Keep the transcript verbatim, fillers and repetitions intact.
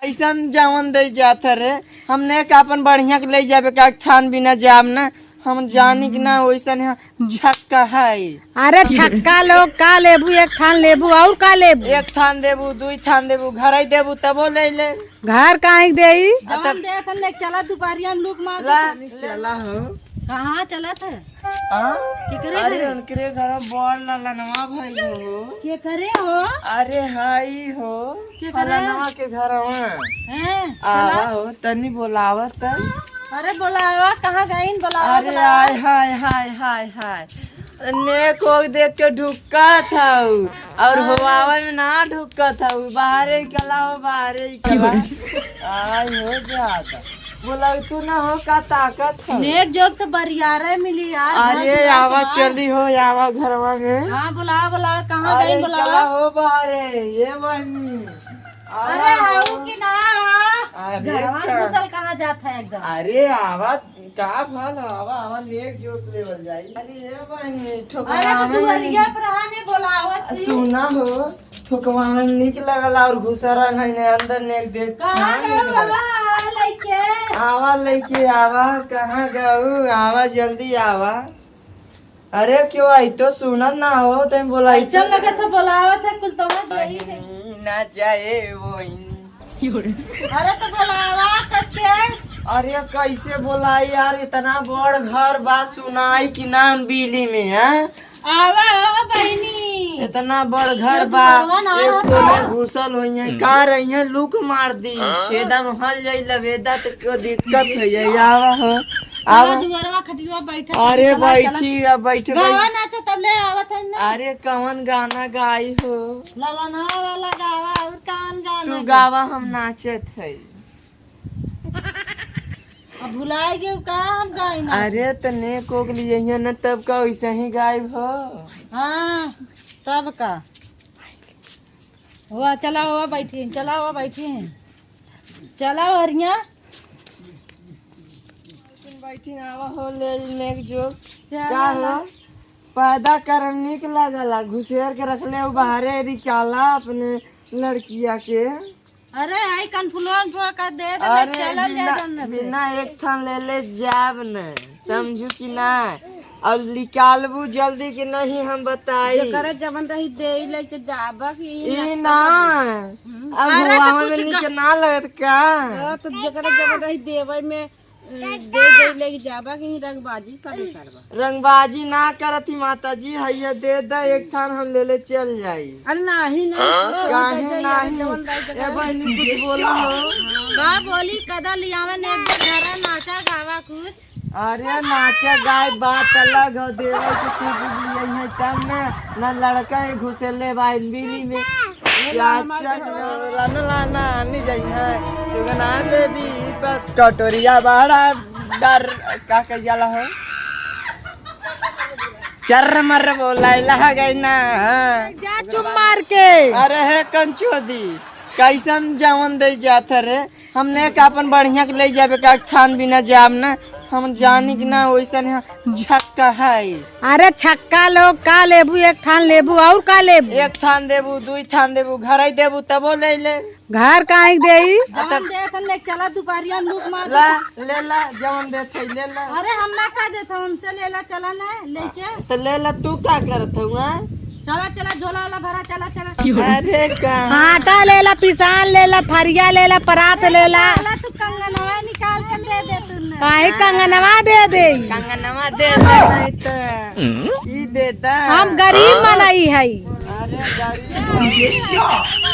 ऐसन जवन दे जात रे, हमने का अपन बढ़िया के ले जाबे का, एक थान बिना जाब ना, हम जानी कि ना वैसन है झक्का है। अरे झक्का लोग का लेबू, एक थान लेबू और का लेबू? एक थान देबू, दुई थान देबू, घर ही देबू तबो ले ले। घर काहे के देई? जवन देत हन ले चला, दुपहरिया में लूक मार ला, दे। चला हो। कहाँ चलत है? हाँ? केकरे अरे घरे? उनकरे घर बड़ ललनवा भाई हो। केकरे हो? अरे हाई हो। केकरे? फलनवा के घरवा। हैं? आवा चला। हो, तनी बोलावा त। अरे बोलावा, कहाँ गईन? बोलावा, अरे बोलावा। आय हाय हाय हाय हाय। नेक ओक देख के ढुक्कत हऊ, और हाँ। होवावे में ना ढुक्कत हऊ, बाहरे ही कला हो, बाहरे ही कला। आय हो जाता। बोला तू ना हो का ताकत है? नेक जोग तो बरियारे मिली यार, अरे घर दुआर आवा के बाद। चली हो, आवा घरवा में। हाँ, बोलावा, बोलावा, कहाँ अरे गई बोलावा? कला हो बाहरे, ये बहनी। अरे आवा हो। हऊ कि ना हो? अरे घरवा में का? घुसल कहाँ जात है एकदम? अरे आवा, का भल हो? आवा, आवा, नेक जोग लेवल जाई। अरे ये बहनी, अरे तो ठोकरावे दुआरिया में पर रहा ने बोलावत थी। सुना हो, ठोकवान निक लगल और घुसरा नहीं ने अंदर ने देख कहाँ कहाँ गए निक लगल। बाबा? आवा लइके। आवा लइके आवा, कहाँ गऊ? आवा जल्दी आवा। अरे क्यों आई तो सुनत ना हो, तम बोलाई ऐसा तो। लगत है बोलावत है कुल तो मैं दे ही दे। बहिनी ना जाए वही। अरे तो बोलावा कस के? अरे कैसे बोलाई यार, इतना बड़ घर बा सुनाई कि नाम बीली में है। आवा हो बहिनी। इतना बड़ घर ये बा, दुआरवा ना एक रहता। कोने घुसल होई है, का रही है, लूक मार दी, छेदा में हल जाई लवेदा तो क्यों दिक्कत हो जाई। आवा हो, आवा आवा। दुआरवा खटिया बैठा, अरे चला, बैठी चला। अब बैठे गावा बैठ। नाचा तब ले आवत है ना। अरे कौन गाना गाई हो? ललनवा वाला गावा और कौन गाना तू गा-, गावा, हम नाचत है। अब भुलाए गए का हम गाई ना? अरे तने कोक लिए ना तब का वैसे ही गायब हो। हाँ, तब का। हुआ, चला हुआ बैठी, चला हुआ बैठी। चला हुआ हरिया। तुम बैठी ना आवा हो ले नेक जो। चला। का हो? पैदा करम निक लगला, घुसेर के रख ले बाहरे रिकाला अपने लड़किया के। अरे आई कन्फ्लुएंस हो का दे दे, अरे चलल बिना, जाए जन्नत से। बिना एक थान ले ले जाब न, समझू कि ना? और निकालबू जल्दी कि नहीं हम बताई। जेकरे जवन रही दे ले के जाबा कि ई ई ना ना। हम्म। अब अरे तो हुआ कुछ में नीचे का ना लगत का? हाँ, तो जेकरे जवन रही देवे में दे दे ले जाबा कि रंगबाजी सब करबा। रंगबाजी ना करत ही माता जी, हैया दे दे एक थान हम ले ले चल जाई। अरे नाही ना, हाँ? काहे नाही? ए बहिनी कुछ बोला हो। का बोली कदा लियावन एक दो घरा नाचा गावा कुछ। अरे नाचा गाए बात अलग हो, देवे के चीज लिए है तब ना, ना लड़का है घुसेले बा बीली में। लाना लाना आनी जाई है। सुगना बेबी बस कटोरिया बड़ा डर का कह जाला हो। चर्र मर्र बोला लहा गई ना। जा चुप मार के। अरे हे कंचोदी, कैसन जवन दे जात है रे? हमने का अपन बढ़िया के ले जाबे का, एक थान बिना जाब ना, हम जानी कि ना वैसन है झक्का है। अरे छक्का लोग का लेबू, एक थान लेबू और का लेबू? एक थान देबू, दुई थान देबू, घर ही देबू तबो ले ले। घर काहे के देई? जवन देत हन ले चला दुपहरिया में लूक मार ला, दे। ले ला, जवन देत है ले ला। अरे हम ना का देत हन, हमसे ले ला, चला ना लेके। तो ले ला, तू का करत हुआ? चला चला झोला वाला भरा, चला चला। अरे का? आटा ले ला, पिसान ले ला, थरिया ले ला, परात ले ला। चला तू कंगनवा निकाल के दे दे तूने। काहे कंगनवा दे दे? कंगनवा दे दे नहीं तो ई दे दा। हम गरीब मनई हई। अरे गरीब।